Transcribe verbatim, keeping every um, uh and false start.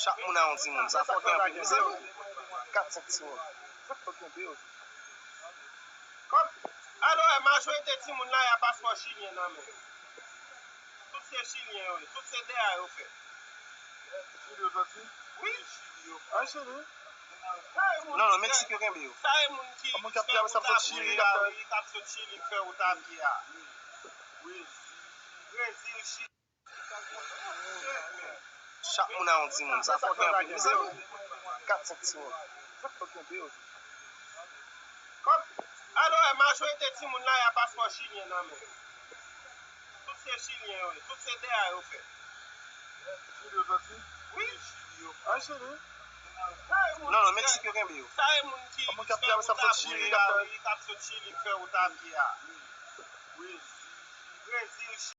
Chak moun a yon timoun. Sa fòk gen anpil, mezanmi. Kat, senk timoun. Sa fòk gen anpil. Kòm, alò, majorite timoun la, y a paspò chilyen nan men yo. Tout se chilyen yo ye. Tout se dèyè yo fèt. Chili yo soti? Wi. An Chili? Non, non, Meksik yo kenbe yo. Sa e moun ki, moun k ap fè wout a pye a, wi, k ap sot Chili, k fè wout a pye a. Brezil, Chili. Chak moun a yon timoun. Sa fòk gen anpil, mezanmi. Kat, senk timoun. Sa fòk gen anpil. Kòm, alò, majorite timoun la, y a paspò chilyen nan men yo. Tout se chilyen yo ye. Tout se dèyè yo fèt. Chili yo soti? Wi. An Chili? Non, non, Meksik yo kenbe yo. Sa e moun ki, moun k ap fè wout a pye a, wi, k ap sot Chili, k fè wout a pye a. Brezil, Chili.